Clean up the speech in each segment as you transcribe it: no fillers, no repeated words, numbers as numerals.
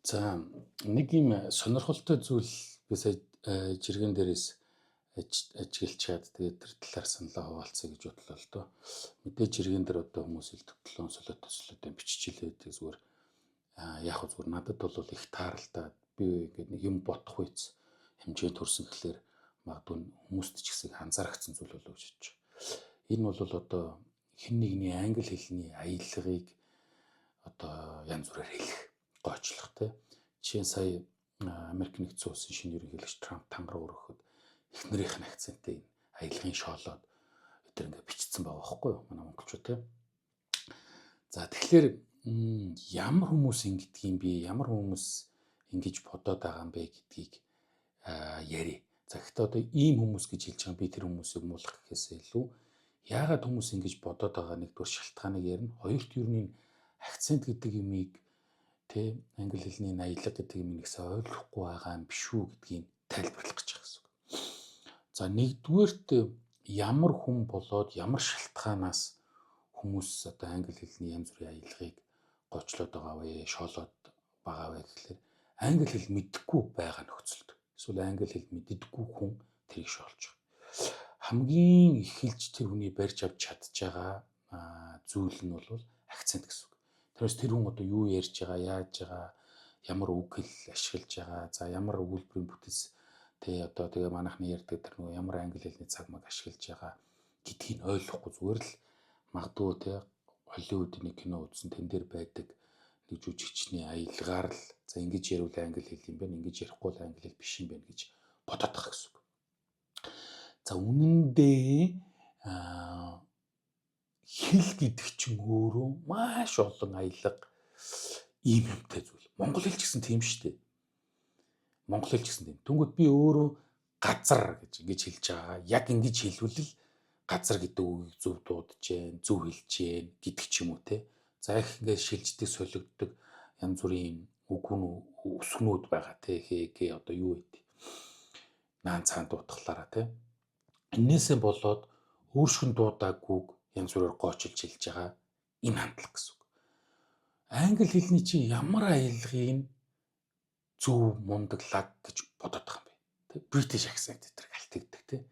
За, нэг юм сонирхолтой зүйл би сая жиргэн дээрээс ажиглчаад, тэгээд тэр талаар саналаа хуваалцъя гэж бодлоо л доо. Мэдээж жиргэн дээр одоо хүмүүс ил төтлөн солиотой солиотой биччихлээ гэдэг зүгээр яг хөө зүгээр надад бол их тааралтай. Би ингээд нэг юм бодох үйц хэмжээнд хүрсэн гэхлээр магадгүй хүмүүст ч гэсэн анзаарчихсан зүйл болов гэж бодож байгаа. Энэ бол одоо хэн нэгний англи хэлний аялгыг одоо янз бүрээр хэлэх, гоочлох, те. Жишээ нь сая Америк нэгдсэн улсын шинэ ерөнхийлөгч Трамп тангараг өргөхөд эхнэрийнх нь акценттэй энэ аялгын шоолоод өдр ингээ бичсэн байгаа байхгүй юу, манай монголчууд, те. За, тэгэхээр ямар хүмүүс ингэдэг юм бэ? Ямар хүмүүс ингэж бодоод байгаа юм бэ гэдгийг яри. За, гэхдээ одоо ийм хүмүүс гэж хэлж байгаа, би тэр хүмүүсийг муулах гэхээсээ илүү яагаад хүмүүс ингэж бодоод байгаа нэгдүгээр шалтгааныг ярина. Хоёрт ер нь акцент гэдэг юмыг, тэ, англи хэлний аялга гэдэг юм нэгсээ ойлгохгүй байгаа юм биш үү гэдгийг тайлбарлах гэж байгаа гэсэн үг. За, нэгдүгээрт ямар хүн болоод ямар шалтгаанаас хүмүүс одоо англи хэлний янз бүрийн аялгыг гоочлоод байгаа вэ, шоолоод байгаа вэ гэхлээр англи хэл мэдэхгүй байгаа нөхцөлд эсвэл англи хэл мэддэггүй хүн тэрийг шоолж байгаа. Хамгийн эхэлж тэр хүний барьж авч чадж байгаа зүйл нь бол акцент гэсэн үг. Тэрээс тэр хүн одоо юу ярьж байгаа, яаж байгаа, ямар үг хэл ашиглаж байгаа, за, ямар өгүүлбэрийн бүтэц, тэ, одоо тэгээ манайхны ярьдаг тэр нөгөө ямар англи хэлний цаг маг ашиглаж байгаа гэдгийг ойлгохгүй зүгээр л магадгүй, тэ, Холливуудын нэг кино үзсэн, тэн дээр байдаг нэг жүжигчний аялгаар л за, ингэж ярил англи хэл юм байна, ингэж ярихгүй л англи хэл биш юм байна гэж бодоод байгаа гэсэн үг. За, үнэн дээр хэл гэдэг чинь өөрөө маш олон аялга ийм юмтай зүйл. Монгол хэл ч гэсэн тийм шүү дээ. Монгол хэл ч гэсэн тийм. Тэнгүүд би өөрөө газар гэж ингэж хэлж байгаа. Яг ингэж хэлвэл л газар гэдэг үгийг зөв дуудаж гэн, зөв хэлж гэн гэдэг ч юм уу, те. За, их ингээд шилждэг, солигддог янз бүрийн үгүн үсгнүүд байгаа, те. Хэ гэ одоо юу вэ? Наан цаан дуутахлаараа, те. Эннээсээ болоод өөршгөн дуудаагүйг янз бүрээр гоочилж хэлж байгаа энэ хандлага гэсэн үг. Англи хэлний чи ямар аялгыг зөв, мундаг, лаг гэж бодоод байгаа юм бэ? Тэ, British accent гэдэг алтигдаг, тэ.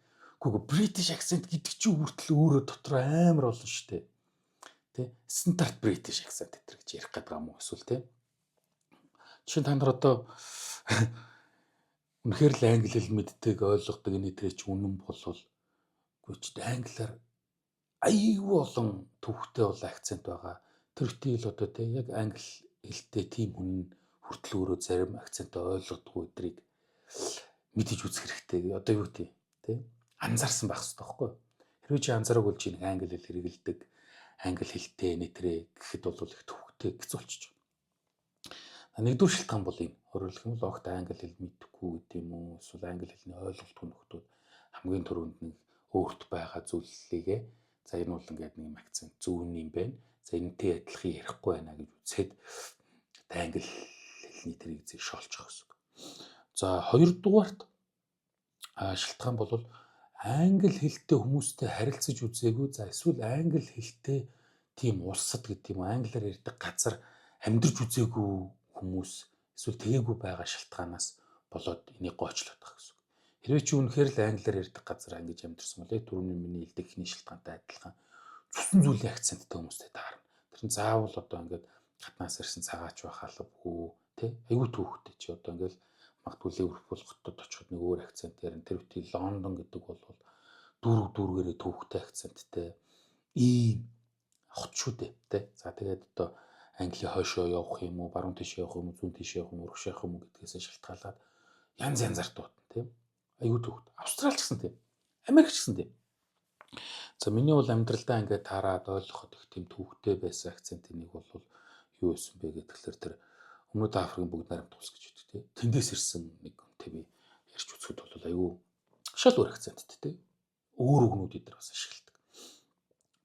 Үгүй, British accent гэдэг чинь хүртэл өөрөө дотор амар олон шүү дээ. Тэ, стандарт British accent гэдэг гэж ярих гэдэг юм уу эсвэл, тэ. Жишээ нь та нар одоо үнэхээр л англи хэл мэддэг, ойлгодог энэ төрөө чи үнэн болвол үгүй ч англиар айгүй олон төвхтэй бол акцент байгаа. Тэр үтэл одоо, тэ, яг англи хэлтэй тийм хүн хүртэл өөрөө зарим акцентаа ойлгодгүй өдрийг мэдэж үзэх хэрэгтэй. Одоо юу гэдэг, тэ, анзаарсан байх хэрэгтэй байхгүй юу? Хэрвээ чи анзаараагүй бол чи нэг англи хэл хэрэгэлдэг, англи хэлтэй нэтрээ гэхэд бол их төвхтэй хэцүү болчих. Нэгдүгээр шалтгаан бол энэ. Өөрөөр хэлэх юм бол огт англи хэл мэдэхгүй гэдэг юм уу? Эсвэл англи хэлний ойлголтгүй нөхдүүд хамгийн түрүүнд нэг өөрт байгаа зүйллийгээ за, энэ бол ингээд нэг юм акцент зөв юм байна. За, энэтэй адилхан ярихгүй байна гэж үзээд англи хэлний тэрийг зэг шоолж байгаа гэсэн үг. За, хоёрдугаарт шалтгаан бол англи хэлтэй хүмүүстэй харилцаж үзээгүй, за, эсвэл англи хэлтэй тийм улсад гэдэг юм уу, англиар ярьдаг газар амьдарч үзээгүй хүмүүс эсвэл тгээгүй байгаа шалтгаанаас болоод энийг гоочлоод байгаа гэсэн үг. Хэрвээ чи үнэхээр л англиар ярьдаг газар ингэж амьдарсан бол яг түрүүний миний хэлдэг эхний шалтгаантай адилхан цусан зүйлийн акценттай хүмүүстэй таарна. Тэр нь заавал одоо ингээд гаднаас ирсэн цагаач байх албагүй, тэ, айгүй түүхтэй. Чи одоо ингээд магадгүй Ливерпул хотод очиход нэг өөр акцент ярина. Тэр үтий Лондон гэдэг бол дүүрэг дүүргээрээ түүхтэй акценттай ийм хот шүү дээ, тэ. За, тэгээд одоо Англи хойшоо явах юм уу, баруун тийшээ явах юм уу, зүүн тийшээ явах юм уу, урагш явах юм уу гэдгээсээ шалтгаалаад янз янзаар дуудана, тийм. Айгүй түүхт. Австрал ч гэсэн тийм. Америк ч гэсэн тийм. За, миний бол амьдралдаа ингээд таарад ойлгоход их тийм түүхтэй байсан акцентын нэг бол юу байсан бэ гэхээр тэр Өмнөд Африкийн Бүгд Найрамдах улс гэж байдаг, тийм. Тэндээс ирсэн нэг хүнтэй би ярьж үзэхэд бол айгүй шал өөр акценттэй, тийм. Өөр үгнүүд эдэр бас ашигладаг.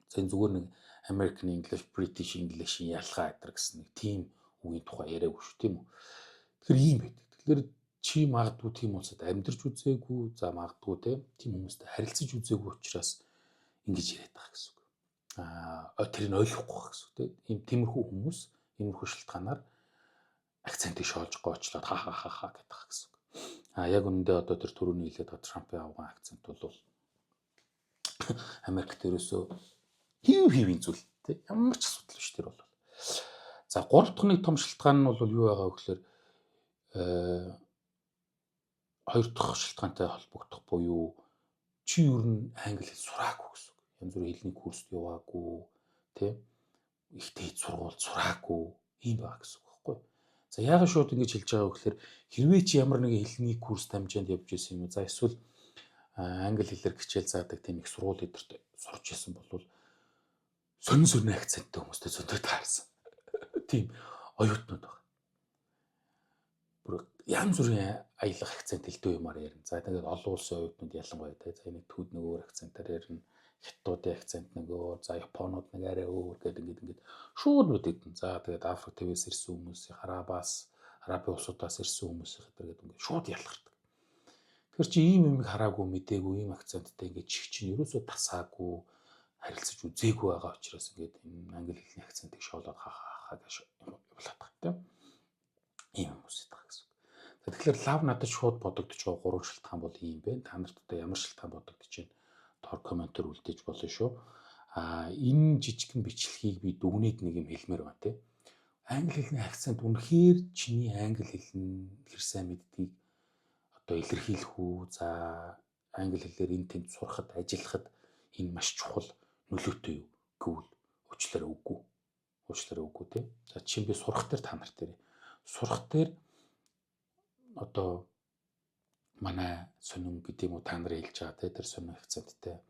За, энэ зүгээр нэг American English, British English-ийн ялгаа эдэр гэсэн нэг тийм үгийн тухай яриаггүй шүү, тийм үү. Тэгэхээр ийм байдаг. Тэгэхээр чи магадгүй тийм улсад амьдарч үзээгүй, за, магадгүй тийм хүмүүстэй харилцаж үзээгүй учраас ингэж яриад байгаа гэсэн үг. Аа, тэрийг ойлгохгүй байгаа гэсэн үг, тийм. Ийм тиймэрхүү хүмүүс иймэрхүү шалтгаанаар акцентаа шоолж байгаа. За, гуравдугаар акцентыг шоолж гоочлоод ха ха ха ха гэдэг гэсэн үг. А яг үнэндээ одоо тэр түрүүний хэлээд байгаа Трампын авган акцент бол Америкт ерөөсөө хэв хэвийн зүйл, тий, ямар ч асуудал биш тэр бол. За, гурав дахь нэг том шалтгаан нь бол юу байгаа вэ гэхээр хоёр дахь шалтгаантай холбогдох буюу чи ер нь англи хэл сураагүй гэсэн үг. Янз бүрийн хэлний курст яваагүй, тий, их дээд сургууль сураагүй ийм байгаа гэсэн үг байхгүй. За, яагаад шууд ингэж хэлж байгаа вэ гэхээр хэрвээ чи ямар нэгэн хэлний курс дамжаанд явж исэн юм уу? За, эсвэл англи хэлээр хичээл заадаг тийм их сургууль эдэрт сурч исэн бол сонин сонин акценттай хүмүүстэй зөндөө таарсан. Тийм оюутнууд байна. Бүр янз бүрийн аялах акцент хэлдэг юмар ярина. За, тэгээд олон улсын оюутнууд ялангуяа, те, за, нэг түүд нэг өөр акцентаар ярина. Хятадуудын акцент нэг өөр, за, Японууд нэг арай өөр гэдэг ингээд шууд мэдэгдэн. За, тэгээд Африк твээс ирсэн хүмүүс, Арабаас, Арабын улсуудаас ирсэн хүмүүс гэдэг ингээд шууд ялгардаг. Тэгэхээр чи ийм юмыг хараагүй, мдээгүй, ийм акценттай ингээд чих чинь ерөөсөө тасаагүй, харилцаж үзээгүй байгаа учраас ингээд энэ англи хэлний акцентыг шоолоод ха ха ха гэж явуулаад байгаа, тийм. Ийм хүмүүс байдаг гэсэн үг. Тэгэхээр лав надад шууд бодогдож байгаа гурван шалтгаан бол ийм байна. Та нарт одоо ямар шалтгаан бодогдож байна? Доор комментээр үлдээж болно шүү. А энэ жижигхэн бичлэгийг би дүгнээд нэг юм хэлмээр байна, тийм. Англи хэлний акцент үнэхээр чиний англи хэл нь хэр сайн мэддгийг одоо илэрхийлэх үү? За, англи хэлээр энэ тэнд сурахад, ажиллахад энэ маш чухал нөлөөтэй юу гэвэл уучлаарай, үгүй. Уучлаарай, үгүй, тийм. За, жишээ нь би сурах дээр, та нар дээр сурах дээр одоо манай сонин гэдэг юм уу, та нар хэлж байгаа, те, тэр сонин акценттай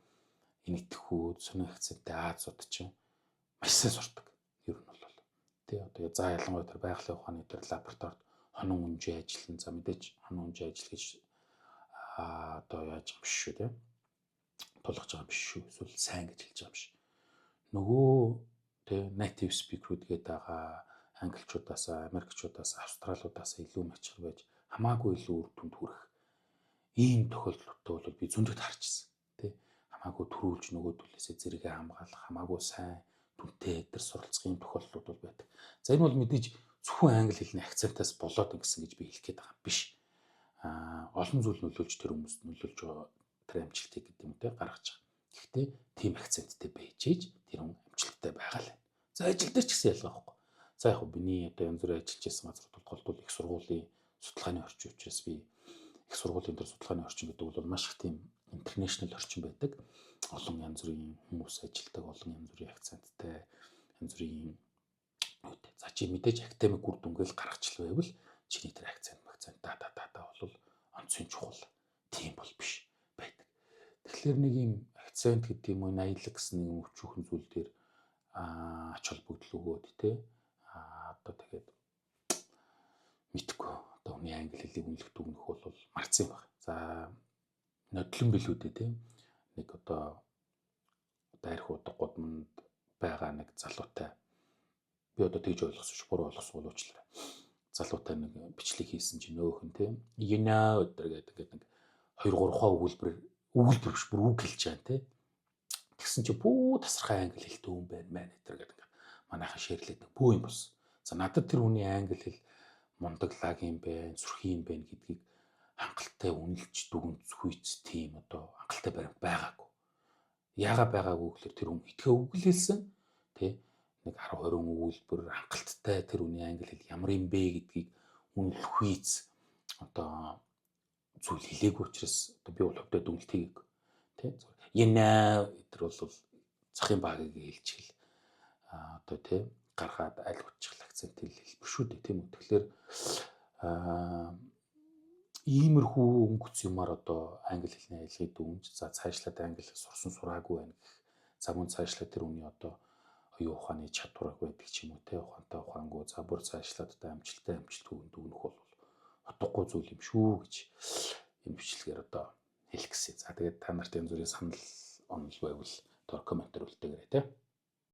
энэтхүүд, сонин акценттай Азиуд чинь маш сайн сурдаг. Ер нь бол тий, одоо за, ялангуяа тэр байгалийн ухааны тэр лабораторид хонон үнжээ ажиллана. За, мэдээж хонон үнжээ ажил гэж одоо яаж юм биш шүү, тий, тулгаж байгаа юм биш шүү. Эсвэл сайн гэж хэлж байгаа юм биш. Нөгөө тий native speaker-үүд гэдэг байгаа англичуудаас, америкчуудаас, австралиудаас илүү мачхар байж хамаагүй илүү үр дүнд хүрэх ийм тохиолдлуудтай бол би зөндөө харчихсан. Тэ, хамаагүй түрүүлж нөгөөдөлөөсөө зэрэгээ хамгаалах, хамаагүй сайн дүнтэй тэр суралцах ийм тохиолдлууд бол байдаг. За, энэ бол мэдээж зөвхөн англи хэлний акцентаас болоод ингэсэн гэж би хэлэх гээд байгаа юм биш. Аа, олон зүйл нөлөөлж, тэр хүмүүст нөлөөлж байгаа, тэр амжилтыг гэдэг юм те гаргаж байгаа. Гэхдээ тийм акценттэй байж ээж тэр хүн амжилттай байгаа л. За, ажил дээр ч гэсэн ялгаа байхгүй. За, яг миний одоо янз бүрийн ажиллаж байсан газар бол голдвол их сургуулийн судалгааны орчин учраас би их сургуулийн дээр судалгааны орчин гэдэг бол маш их тийм international орчин байдаг. Олон янз бүрийн хүмүүс ажилладаг, олон янз бүрийн акценттай, янз бүрийн юутай. За, чи мэдээж академик үр дүнгээл гаргачлаа байвал чиний тэр акцент, акцент да да да да бол онцгийн чухал тийм бол биш байдаг. Тэгэхээр нэг юм акцент гэдэг юм уу, аялаг гэсэн нэг юм өчүүхэн зүйл дээр ач холбогдол өгөөд, те, одоо тэгээд мэдгүй одоо хүний англи хэлийг үнэлэх дүгнэх бол марцсан юм байна. За, нодлон билүү дээ, тийм, нэг одоо дайрх удаг гудамд байгаа нэг залуутай, би одоо тэгж ойлгосон ш, буруу ойлгосон бол уучлаарай. Залуутай нэг бичлэг хийсэн чинь нөөхөн, тийм, you know гэдэг ингээд нэг 2 3 хаа өгүүлбэр биш, бүр үг хэлж байгаа, тийм. Тэгсэн чи бүү тасархай англи хэлтэй хүн байна мэн энэ гэдэг ингээд манайхан share лээд нэг бүү юм болсон. За, надад тэр хүний англи хэл мундаг лаг юм байна, сүрхий юм байна гэдгийг хангалттай үнэлж дүгнэх тийм одоо хангалттай баримт байгаагүй. Яагаад байгаагүй гэхээр тэр хүн итгэх үг л хэлсэн, тий, нэг 10 20 өгүүлбэр хангалттай тэр хүний англи хэл ямар юм бэ гэдгийг үнэлэх үйц одоо зүйл хэлээгүй учраас одоо би бол хувьдаа дүгнэлт хийгээгүй. Тий. Яна тэр бол захын багийг хэлчихэл одоо, тий, гаргаад аль утчихл акцент хэлбэр шүү дээ, тийм үү. Тэгэхээр иймэрхүү өнгөц юмар одоо англи хэлний аялгыг дүгнж, за, цаашлаад англи хэл сурсан сураагүй байна гэх, за, мөн цаашлаад тэр хүний одоо оюун ухааны чадвар байдаг ч юм уу, те, ухаантай ухаангүй, за, бүр цаашлаад одоо амжилттай амжилтгүй дүгнэх бол утгагүй зүйл юм шүү гэж энэ бичлэгээр одоо хэлэх гэсэн. За, тэгээд та нарт янз бүрийн санал онол байвал доор комментээр үлдээгээрэй, те.